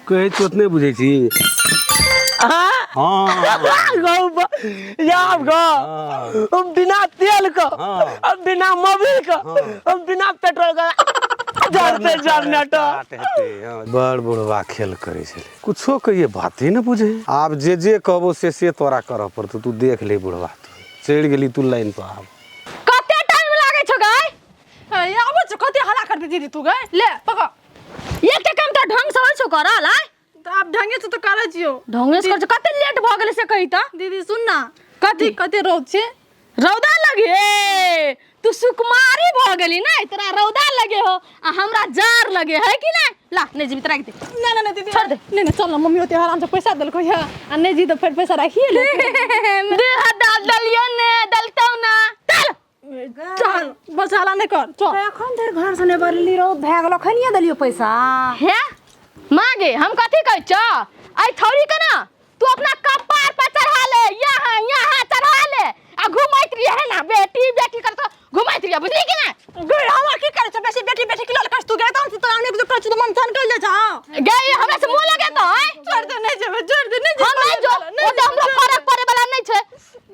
कहै छियौ तऽ नहि बुझै छी। हाँ? हँ। गौ याब गौ। हँ। हम बिना तेल के, हाँ। हम बिना मोबिल के, हाँ। हम बिना पेट्रोल के जरते जनरेटर। स्टार्ट हेतै, हँ। बड़ बुढ़वा खेल करै छलै, कुछो कहिए बाते ने बुझे। आब जे जे कहबो से से तोरा करऽ पड़तौ। तू देख ले बुढ़वा, तू चढ़ि गेली तू लाइन पर आब। कते टाइम लागे छौ गै? ए, आबै छौ, कते हल्ला करते दीदी तू गै, ले पकड़। एकटा काम तऽ ढंग से होइ छौ करल आय? तऽ आब ढंगे से तऽ करै छियौ। ढंगे से कर छौ, कते लेट भऽ गेलै से कही तऽ। दीदी सुन ना। कथी? कते रौद छै। रौदा लगे, तू सुकुमारी भऽ गेली ने, तोरा रौदा लगे हो आ हमरा जार लगे है कि नहीं? ला नहीं जीबी तोरा के दे। ना ना ना दीदी, छोड़ दे। नहीं नहीं, चल ना मम्मी ओते आराम से पैसा देलको है आ नहीं जी तो फिर पैसा राखिए ले। दे हटा दलियो ने दलतौ ना, चल चल बस हल्ला नहीं कर, चल। एखन धरि घर से नहि बदली, रौद भए गेलो, खनिए देलियो पैसा। हे मागे, हम कथी कहै छौ, ऐ छौरी के ना तू अपना कपार पर चढ़ा ले, यहाँ यहाँ चढ़ा ले आ घुमैत रहिए है ना, बेटी बेटी करत घुमैत रहिए, बुझली कि ना? गै हमरा की करै छ बेसी बेटी बेटी की लल कर तू गै, तहन से तोरा अनेक जो करै छ तो मन सन कर ले जा। गै हमरा से मुंह लगे तो आय। छोड़ दे, नहीं जेबै, छोड़ दे, नहीं जेबै। हम नहीं जो, नहीं ओते हमरा फरक पड़े वाला नहीं छै।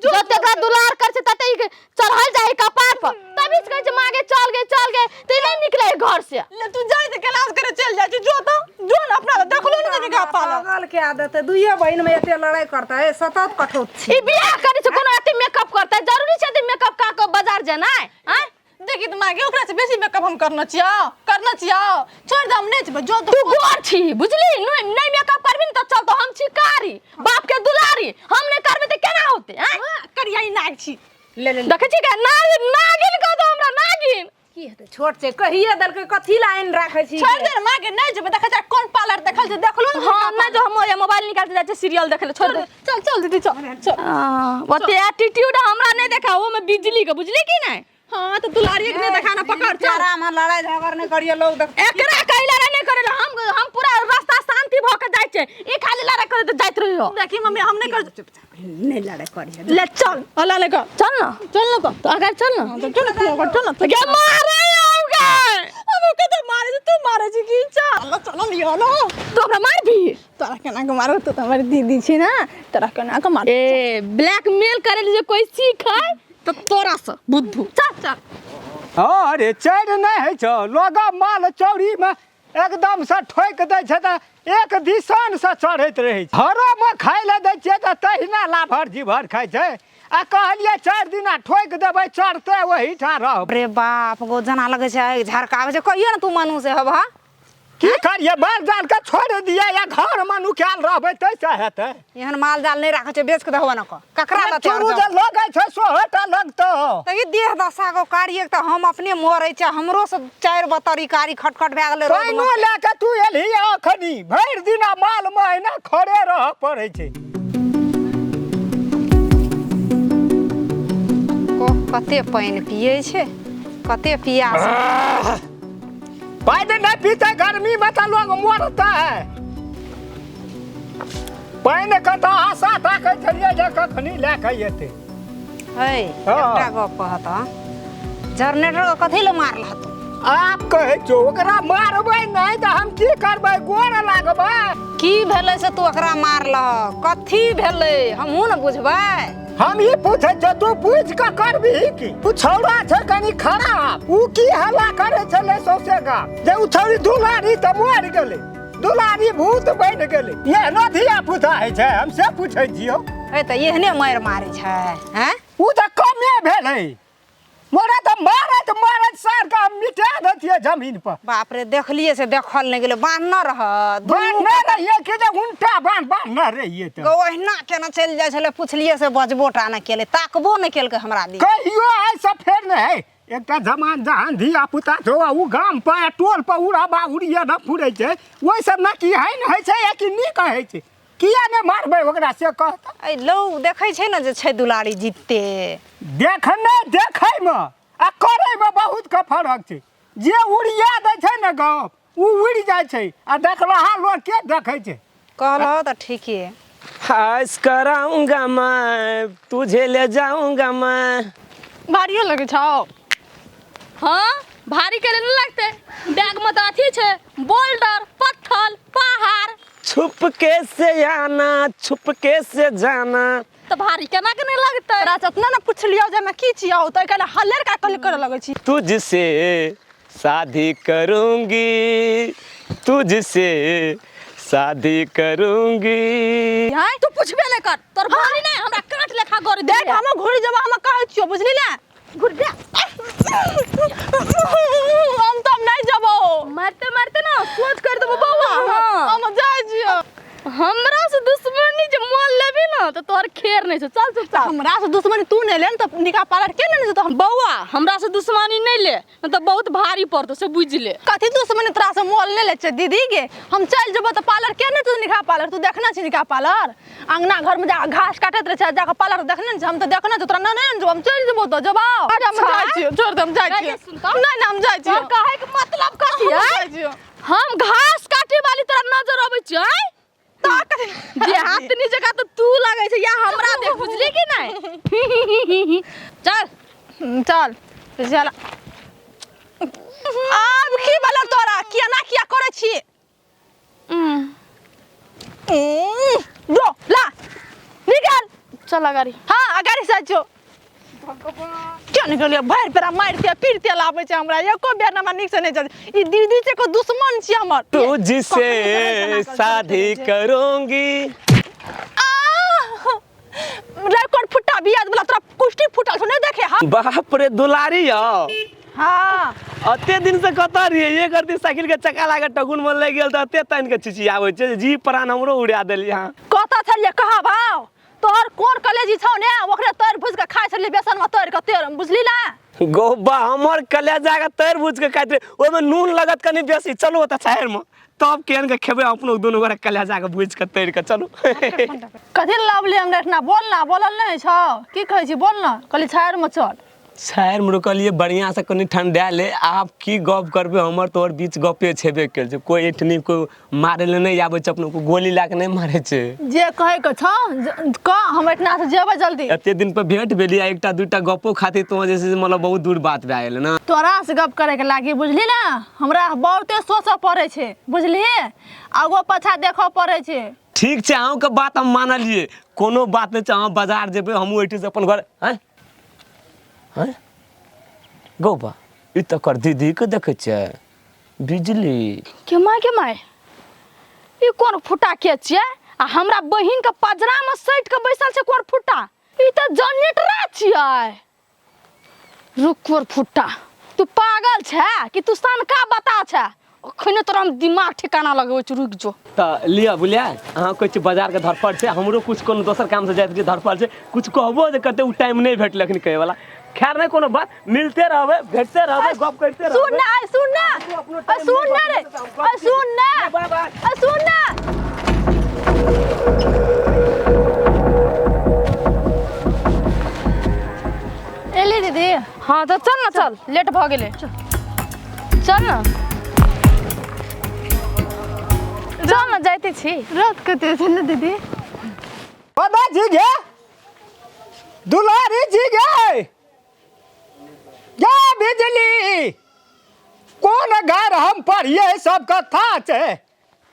जते एकरा दुलार कर छै तते ई चढ़ल जाय कपार पर, तभी से कहै छै मागे चल गे चल गे, त ई नहीं निकले घर से। ले तू जाय त क्लास करे चल जाय छै, जो तो जो ना अपना देखलो नहीं तनिका पाला। पागल के आदत है, दुइये बहिन में एते लड़ाई करता है, सतत कठौत छी। ई बियाह करे छै कोनो एते मेकअप करतै? जरूरी छै एते मेकअप का के बाजार जेनाइ आँय? देखी त मागे, ओकरा से बेसी मेकअप हम करना छियौ, करना छियौ, छोड़ दे, हम नहीं जेबै, जो तू गोर छी बुझली, नहीं नहीं मेकअप करबी न त चल, तो हम छी कारी बाप के दुलारी, हम नहीं करबे त केना होते आँय? करिया ई नाग छी। ले ले। देखै छी के नागिन नागिन कह दो हमरा नागिन। की हेतै, छोट छै, कहिए देलकै, कथी ला आनि राखै छी? छोड़ दे मागे, नहीं जेबै, देखै छै कोन पार्लर देखल छै, देखलो नहीं। हां ना जो हम ये मोबाइल निकाल के जाइ छै सीरियल देखे ले, छोड़ दे। चल चल दीदी, चल चल। ओते एटीट्यूड हमरा नहीं देखा, ओ में बिजली के, बुझली कि नहीं? हां तो दुलारी के नहीं देखा ना, पकड़ चल। आराम में लड़ाई झगड़ नहीं करिए, लोग देख। एकरा कहि लड़ाई नहीं करेला, हम पूरा रास्ता शांति भ के जाइ छै, ई खाली लड़ाई करैत जाइत रहियो। देखी मम्मी, हम नहीं कर, नहीं लड़ाई करिए। ले चल हल्ला ले कर, चल ना चल ना तो अगर चल ना तो चल ना, तू अगर चल ना तो गे मारे आऊगे। हम ओके तो मारे छी, तू मारे छी की? चल चल लियो ना। तू हमरा मारबी? तोरा केना के मारब, तू तो हमर दीदी छी ना, तोरा केना के मार। ए ब्लैकमेल करे जे कोई सीख है तो तोरा से बुद्धू। चल चल। अरे चढ़ नहि होइ छौ, लोग माल चौरीमे एकदम से ठोकि दै छै तऽ एक दिसन से चढ़ैत रहै छै। घरोमे खाइ लए दै छियै तऽ तहिना लाभर जीभर खाइ छै। आ कहलियै 4 दिना ठोकि देबै, चढ़तै ओहिठाम रहबै। रे बाप गो, जेना लगै छै आगि झरकाबै छै। कहियो ने तू मनुष्य हेबह। की करियै, माल जाल के छोड़ि दियै या घरमे नुकायल रहबै ताहिसँ हेतै? एहन माल जाल नहि राखै छै, बेच के दहबा न कऽ, ककरा लतै? चुरू जे लगै छै सोहोटा लगतौ। तऽ ई देह दशा गो कारी, एक तऽ हम अपने मरै छै, हमरो से 4 बतरी कारी खटखट भए गेलै रौदमे। पानिओ लए कऽ तू एलही अखनी, भरि दिना मालमे एहिना खड़े रहऽ पड़ै छै। कते पानि पियै छै, कते पियास। पानि नहि पीते गर्मी में तऽ लोग मरता है। पानि के तऽ आशा ताकै छलियै जे कखनी लए कऽ एतै। है, एकटा गप कहत, जनरेटर के कथी लए मारल तू? आप कहै छौ ओकरा मारबै नहि तऽ हम की करबै, गोर लागबै? की भेलै से तू ओकरा मारलह? कथी भेलै हमहूँ ने बुझबै। हम ई पूछै छियौ, तू पूछि कऽ करबिही की? ओ छौड़ा छै कनि खराब, ओ की हल्ला करै छलै सौंसे गाम जे ओ छौड़ी दुलारी तऽ मरि गेलै, दुलारी भूत बनि गेलै। एहनो धिया पुता होइ छै? हम से पूछै छियौ। हे तऽ एहने मारि मारै छै हैं? ओ तऽ कमे भेलै, मोरा तऽ मारैत मारैत सार के हम मिटा दैतियै जमीन पर। बाप रे, देखलियै से देखल नहि गेलै, बान्हने रह। बान्हने रहियै कि जे उनटा बान्ह बान्हने रहियै तऽ गौ ओहिना केना चलि जाइ छलै। पुछलियै से बजबो टा नहि केलै, ताकबो नहि केलकै हमरा दिस। कहियो आइ से फेर नहि है। एकटा जमान जहान धिया पुता छौ आ ओ गाम पर आ टोल पर उड़बा उड़िए न फुरै छै, ओहि सब ने की हैन होइ छै या कि नीक होइ छै? किया नहि मारबै ओकरा से कहता? एहि लोग देखै छै ने जे छै दुलारी जीतते। देखने देखैमे आ करैमे बहुत के फरक छै। जे उड़िया दै छै ने गप, ओ उड़ि जाइ छै आ देखलहा लोक के देखै छै। कहलहो तऽ ठीके। ऐश कराऊंगा मैं, तुझे ले जाऊंगा मैं। भारियो लगै छौ? हाँ भारी के नहीं लगते, बैग में तो अथी छै, बोल्डर पत्थर पहाड़। छुपके से आना छुपके से जाना। तऽ भारी केना के नहि लगतै? तोरा से इतना ने पुछलियौ जे हमे की छियौ तऽ एहि हल्ले का कहली करे लगै छी। तुझसे शादी करूंगी, तुझसे शादी करूंगी। आँय? तू पुछबे नहि कर, तोर भारी नहि हमरा काट लेखा गड़ी। देख हम घुरि जेबो, हम कहै छियौ, बुझली ने? घुर जा। हम तऽ नहीं जेबो। मारते मारते ना सोच कर देबो बौआ। हाँ। हम जाइ छियौ। हमरा से दुश्मनी जे मोल लेबी ना तऽ तोहर खेर नहि छौ। चल चुपचाप। हमरा से दुश्मनी तू नहि ले ने तऽ निकाह पार्लर के ने जेतौ? हम बौआ हमरा से दुश्मनी नहि ले, नहि तऽ बहुत भारी पड़तौ, से बुझि ले। कथी दुश्मनी तोरा से मोल नहि लै छै दीदी गे? हम चलि जेबो तऽ पार्लर के ने तू निकाह पार्लर? तू देखने छी निकाह पार्लर? अंगना घर में जा घास काटैत रहै छै, जाके पार्लर देखने ने छै? हम तऽ देखने छी, तोरा नहि ने जेबो। हम चलि जेबो तऽ जेबो। अरे हम जाइ छियौ, छोड़ दे, हम जाइ नहीं, छियौ। सुन तऽ। नहि नहि, हम जाइ छियौ। तोहर कहै के मतलब कथी हम है? जाइ छियौ। हम घास काटे वाली तोरा नजर अबै छै? तऽ कथी? देहातनी जकाँ तऽ तू लगै छै या हमरा देख, बुझली कि नहि? चल। चल चल। आब की भेलौ तोरा? केना किया करै छी? जो ला निकल। चल अगाड़ी। हाँ अगाड़ी से जो। क्यों निकलियो? भरि पेरा मारिते पीरते लाबै छै हमरा, एको बेर हमरा नीक से नहि चल। ई दीदी छै को दुश्मन छी हमर। तुझसे शादी करूंगी। रिकॉर्ड फुट्टा बियाज वाला तोरा कुश्ती फुटल छौ नहि देखे? हाँ। बाप रे दुलारी यौ। हाँ। अते दिन से कतऽ रहियै? एक अरती साइकिल के चक्का लागल टगुन मन लागि गेल तऽ अते तानि के चिचियाबै छै, जी प्राण हमरो उड़ा देलियै अहाँ। कतऽ छलियै कह भाव? तोहर कोन कलेजी छौ ने, ओकरे तोड़ि भुजि के खाइ छलियै बेसन में तोड़ि के तेर, बुझली ना? गौबा हमर कलेजा के तोड़ि भुजि के खाइत रहे, ओहिमे नून लगत कनि बेसी। चलू ओतऽ छाहरि मे तब केहन के खेबै अपनो दुनू गोरा कलेजा के भुजि के तोड़ि के। चलू। कथी लए लाबली हमरा एहिठिना? बोल ना, बोलल नहि छौ? की कहै छी बोल ना। कहली छाहरि मे चल। छाहरि मे रुकलियै बढ़िआँ से कनि ठंडा ले। आब की गप करबै, हमर तोहर बीच गपे छेबे कयल छै। कोइ एठनी कोइ मारै लए नहि आबै छै, अपनो कोइ गोली लए कऽ नहि मारै छै। जे कहै के छौ कह, हम एहिठिना से जेबै जल्दी। एते दिन पर भेंट भेली आ एकटा दूटा गपो खातिर तो जे छै से मतलब बहुत दूर बात भए गेलै ने। तोरा से गप करे के लागी बुझली ना हमरा बहुते सोचऽ पड़ै छै, बुझली? आगो पाछा देखऽ पड़ै छै। ठीक छै, अहूँके बात हम मानलियै, कोनो बात नहि छै। अहाँ बाजार जेबै, हमहूँ एहिठाम से अपन घर। आँय आँय गौबा, ई तऽ कर दीदीके देखै छियै बिजली। के my, के my, ई कोन फुटा के छियै आ हमरा बहिन के पजरा में सटि के बैसल छै? कोन फुटा? ई तऽ जनरेटरा छियै। रुक कोर फुटा, तू पागल छै कि तू सनका बता छै? अखने तोरा हम दिमाग ठिकाना लगबै छी, रुकि जो। तऽ लिअ बुझलियै, अहाँ कहै छी बाजारके धरफड़ छै, हमरो किछु कोनो दोसर कामसँ जाइत रहियै, धरफड़ छै। किछु कहबो जे करतै ओ टाइम नहि भेटलै अखन कहैवला। खैर नहि कोनो बात, मिलते रहबै, भेटते रहबै, गप करिते रहबै। सुन ना, आइ सुन ना, आइ सुन ना रे, आइ सुन ना, बाय बाय। आइ सुन ना। एली दीदी? हाँ तऽ चल ना, चल, लेट भऽ गेलै, चल ना, चल ना, जाइते छी। रात कते छै ने दीदी? दादा जी गे, दुलारी जी गे, गे बिजली, कोन घर हम पढ़िए सब कथा छै।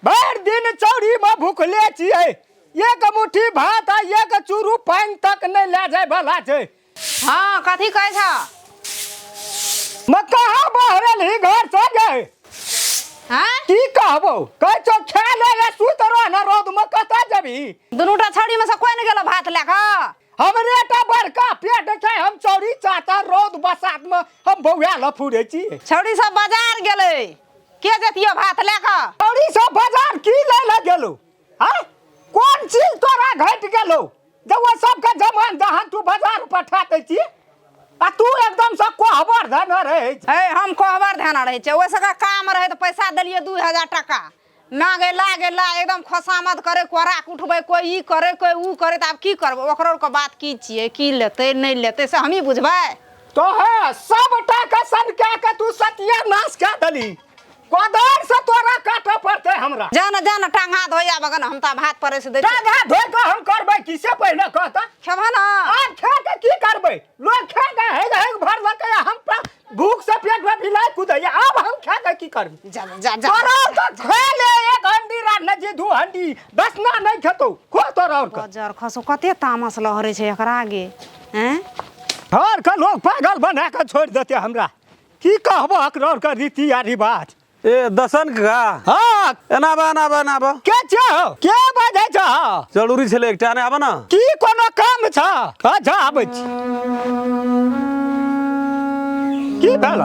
भरि दिन चौरी में भूखले छियै, एक मुट्ठी भात आ एक चूरू पानि तक नहि लए जाय वाला छै। हाँ कथी कहै छ? म कहाँ बहरल ही घर से गे? हाँ? की कहबो, कहै छौ खा ले या सुत रह ना, रौद में कतऽ जेबही? दुनूटा छौड़ी में से कोइ नहि गेलो भात लए कऽ? हमरे टा बड़का पेट छै, हम चौरी चाचा रौद बसात में हम बौआ ल फुरै छी। छौड़ी सब बाजार गेलै, के जतियो भात लए कऽ? छौड़ी सब बाजार की लै लए गेलो? हाँ कोन चीज तोरा घटि गेलो जे ओ सबके जमान जहान तू बाजार पठा दै छी आ तू एकदम से कोहबर धन रहै छी? हे हम कोहबर ध्यान रहै छै, ओहि सबके काम रहै तऽ पैसा देलियै 2000 टाका, मांगे ला गेला एकदम खोसामद करे, कोरा के उठबै, कोइ ई करे कोइ ऊ करे, तऽ आब की करबै? ओकरो के बात की छियै, की लेतै नहि लेतै से हमही बुझबै? तो हे सबटा के सनका के तू सत्यानाश कए देली, कोदार से तोरा काटऽ पड़तै हमरा। जा ना, जा ना, टांगा धोइ आबऽ गन, हम तऽ भात परसि दै छी। टांगा धोइ कऽ हम करबै की से पहिने कह तऽ। खेबह ना? आब खा के की करबै? लोग खा के हेग हेग भरलकै, हम भूख से पेट में बिलाइ कुदैया, आब हम खा के की करबै? जा जा जा। तोरा तऽ खा ले एक हंडी रान्ह। नजी दू हंडी दसना नहि खेतौ खो तोरा और के बजर खसो कते तामस लहरै छै एकरा आगे हैं। घर के लोग पागल बना के छोड़ि देते हमरा। की कहबो एकरा और के रीति आ रिवाज। ए दसन का हाँ। एना बा एना बा एना बा। के छौ के बाजै छौ? जरूरी छलै एकटा ने आबऽ ना। की कोनो काम छ? अच्छा आबै छी। की भेल?